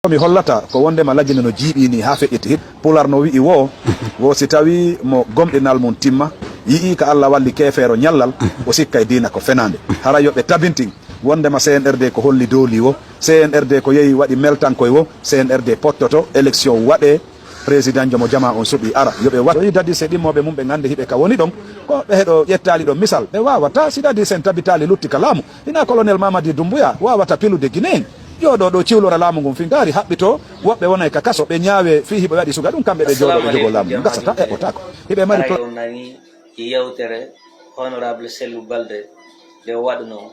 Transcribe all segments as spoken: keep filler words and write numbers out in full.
Ko mi hollata ko wondema Lagine no jiiɓii nii haa feƴƴiti hit. Pular no wi'i woo, woo si tawii mo gomɗinal mum timma, yi'ii ka Alla walli keefeero ñallal, o sikkay diina ko fenaande. Hara yo ɓe tabintin wondema C N R D ko holli dooli woo, C N R D ko yehi waɗi meltankoy woo, C N R D pottoto, élection waɗee, président jo mo jamaa on suɓii ara. Yo ɓe waɗ-, so yii dadise ɗimmooɓe mum ɓe nganndi hiɓe ka woni ɗon, ko ɓe heɗo ƴettaali ɗo misal, ɓe waawataa, si dadisen tabitaali lutti ka laamu. Hinaa colonel Mamadi Doumbouya waawata pilude Guinée en, jooɗoo ɗoo ciwlora laamu ngun fingaari, haɓɓitoo, woɓɓe wonay ka kaso, ɓe ñaawee fii hiɓe waɗi suga ɗum, kamɓe ɓe jooɗoo ɓe jogoo laamu ngun, gasata, eɓɓotaako. Hiɓe mari pla- Nani e yewtere honorable Sellu Balde nde o waɗunoo,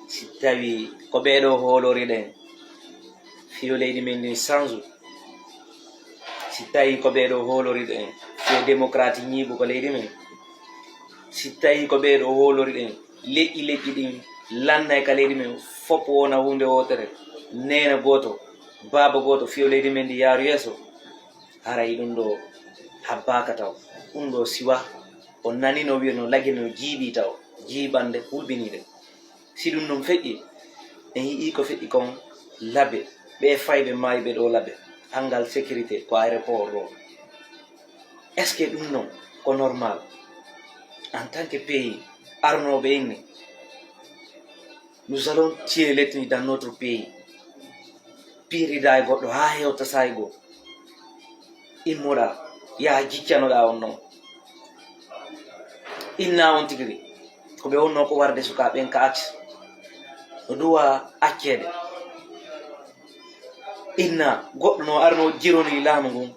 si tawii ko ɓee ɗoo hoolori ɗen, fiyo leydi men ndin sansu. Si tawii ko ɓee ɗoo hoolori ɗen, fiyo démocratie ñiiɓu ko leydi men. Si tawii ko ɓee ɗoo hoolori ɗen, leƴƴi leƴƴi ɗin lannay ka leydi men, fof wona huunde wootere, neene gooto, baaba gooto, fiyo leydi men ndi yaaru yeeso. Haray ɗum ɗoo habbaaka taw. Ɗum ɗoo siwa o nani no wiya no Lagine no jiiɓii taw, jiiɓannde hulɓiniinde. Si ɗum ɗum feƴƴi, en yi'ii ko feƴƴi kon Labe, ɓee fayɓe maayɓe ɗoo Labe, anngal sécurité ko aéroport ɗoo. Est-ce que ɗum ɗon ko normal? En tant que pays, arnooɓe inni, nous allons tuer l'ethnie dans notre pays. Piiridaa e goɗɗo haa hewta saa'i goo. Immoɗaa, yaha jiccanoɗaa on non. Inna on tigi ri, ko ɓe wonnoo ko warde sukaaɓe ɓen ka acce. No duwa acceede. Inna goɗɗo no arnoo jironii laamu ngun.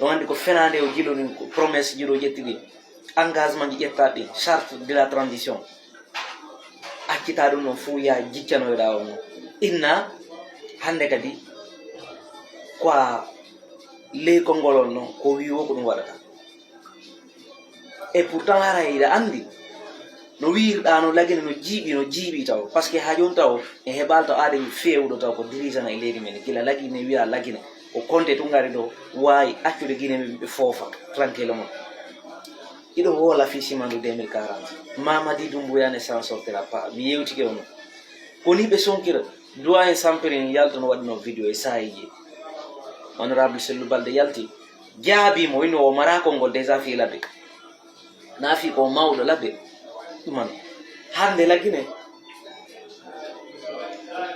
No anndi ko fenaande o jilonii, ko promesse ji ɗo ƴetti ɗin, engagement ji ƴettaa ɗin, charte de la transition. Accitaa ɗum ɗon fuu, yaa jiccanoyɗaa on non. Inna hannde kadi ko a ley konngol on non, ko wii woo ko ɗum waɗata. Et pourtant haray hiɗa anndi no wiirɗaa no Lagine no jiiɓi, no jiiɓi taw. Parce que haa jooni taw en heɓaali taw aaden feewuɗo taw ko dirigeant e leydi men. Gila Lagine wiyaa Lagine, ko konte tun ngari ɗo, waawi accude Gine men ɓe foofa tranquillement. Hiɗo woola fii Simandou deux mille quarante. Mamadi Doumbouya ne s'en sortira pas. Mi yewtike on. Ko ni ɓe sonkira. Doyen Sampirin yaltuno waɗuno vidéo e saayiiji. Honorable Sellu Balde yalti. Jaabii mo, ino o maraa konngol déjà fii Labe. Naa fii ko mawɗo Labe. Ɗuman. Hannde Lagine.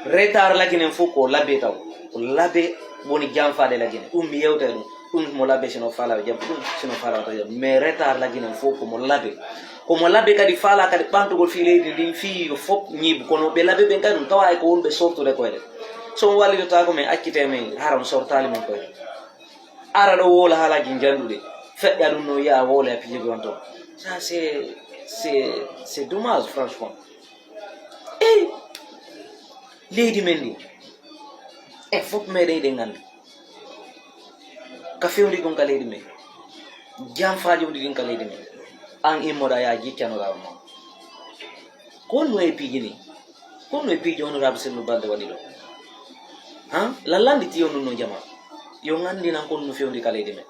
Retard Lagine fof ko Labe taw. Ko Labe woni janfaade Lagine. Ɗum mi yewta e ɗum. Ɗum mo Labe sino faalaa o jam. Ɗum sino faalaa o jam. Mais retard Lagine fof ko mo Labe. Ko mo Labe kadi faalaa kadi ɓantugol fii leydi ndin fii yo fof ñiibu. Kono ɓe Labe ɓen kadi ɗum tawa e ko wonɓe sortude koyɗe. So on wallitotaako men accitee men hara on sortaali men koyɗe. Ara ɗo woola haalaaji njanɗuɗi, feƴƴa ɗum no yaha woola e piiji gon toon. Ça c'est c'est c'est dommage franchement. Ey leydi men ndi en fof meɗen eɗen nganndi ka fewndi kon ka leydi men, janfaaji woni ɗin ka leydi men. An immoɗa yaa jiccanoɗa on noon. Ko honno e piiji ni? Ko honno e piiji honorable Sellu Balde waɗi ɗo? Han lallandi ti on ɗum no jama yo ngandinan ko honno fewndi ka leydi men.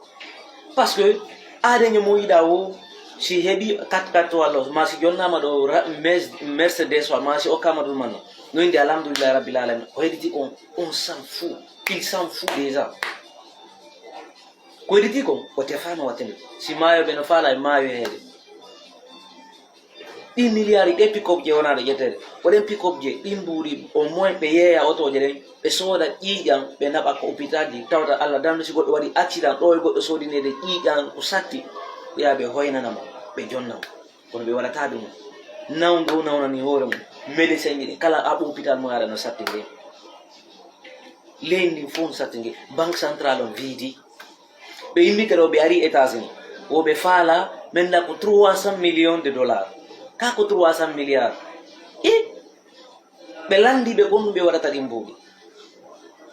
Parce que aadeño mo yiɗa o si heɓi quatre quatre walla ma si jonnaama ɗo mercedes wa ma si okkama ɗum manno no indi alhamdulillahi rabbil alamin o heɗiti on. On s'en fout. Il s'en fout déjà. Ko heɗiti kon o tefano wattende si maayo ɓe no faala e maayo heede. Ɗin milliard ɗe pick-up je wonaa ɗe ƴetteede ko ɗen pick-up je ɗin mbuuɗi au moins ɓe yeeya otooje ɗen ɓe sooda ƴiiƴan ɓe naɓa ko hôpital ji tawata Allah dandu si goɗɗo waɗi accident ɗo e goɗɗo soodineede ƴiiƴan ko satti ɓe yaha ɓe hoynana mo ɓe jonna mo. Kono ɓe waɗataa ɗum. Nawde o nawnani hoore mum médecin ji ɗi kala aɓo hôpital mo aɗa no satti nde. Leydi ndin fof no satti nge. Banque centrale on viidi. Ɓe immike ɗo ɓe ari États-Unis wo ɓe faala men na ko trois cent millions de dollars. Ka ko trois cent milliards. I ɓe lanndi ɓe kon ɗum ɓe waɗata ɗin mbuuɗi.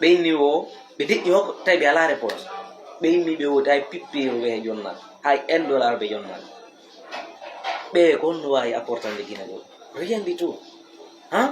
Ɓe inni wo ɓe deƴƴi hokko tawi ɓe alaa réponse. Ɓe immi ɓe woti hay pippiro ɓe he jonnal hay un dollar ɓe jonnal. Ɓe kon no waawi apportande Gine ɗo rien du tout. Han